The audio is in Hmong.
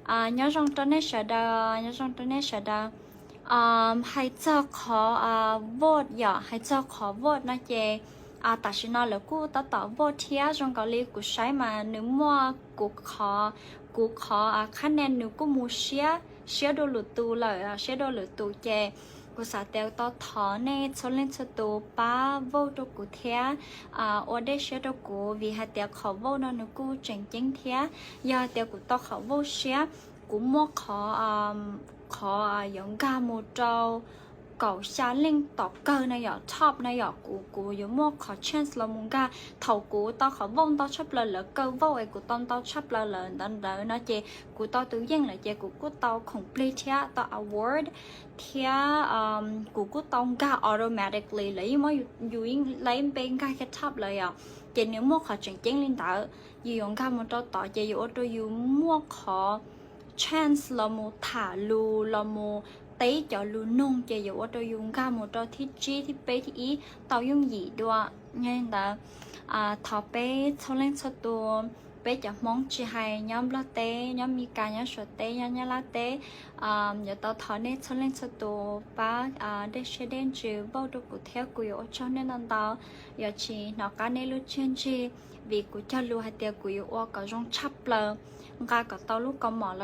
Nyob zoo rau nej sawv daws, nyob zoo rau nej sawv daws. Hais txog qhov vote yom, hais txog qhov vote no ces tam sim no lawv kuj tab tom vote thiab. Zoo nkaus li kuv saib mas nws muaj kuv qhov, kuv qhov qhab nia nws kuj mus siab, siab dua lwm tus lawm, siab dua lwm tus ces kuv xav tias tau thov nej txhua leej txhua tus pab vote rau kuv thiab ua dej siab rau kuv, vim hais tias qhov vote no nws kuj tseem ceeb thiab. Yog hais tias kuv tau qhov vote siab, kuv muaj qhov, qhov yuav nkag mus rau kaum xya leej tom kawg no yom, top no yom, kuv, kuv yuav muaj qhov chance los mus nkag. Thaum kuv tau qhov vote ntau tshaj plaws, lawv kaw vote es kuv tau ntau tshaj plaws lawm ntawd ntawd no ces kuv tau tus yeej lawm ces kuv kuj tau khoom plig thiab tau award thiab kuv kuj tau nkag automatically, lawv yeej muab yus, yus yeej lab npe nkag kiag top lawm yom. Ces nws muaj qhov tseem ceeb li ntawd, yus yuav nkag mus rau tod ces yuav ua rau yus muaj qhov chance los mus tham lus, los mus teb cov lus nug, ces yuav ua rau yus nkag mus rau thib tsib, thib peb, thib ib tau yooj yim dua. Yog li ntawd, thov peb txhua leej txhua tus, peb cov Hmoob tsis hais nyob Nplog teb, nyob Mes Kas, nyob Suav teb, nyob Nyab Laj teb, yuav tau thov nej txhua leej txhua tus pab dej siab dej ntsws vote rau kuv thiab kuv yuav ua tsaug nej ntau ntau. Yuav tsis hnov qab nej lub txiaj ntsig, vim kuv cog lus hais tias kuv yuav ua kom zoo tshaj plaws, nqa kom tau lub kaus mom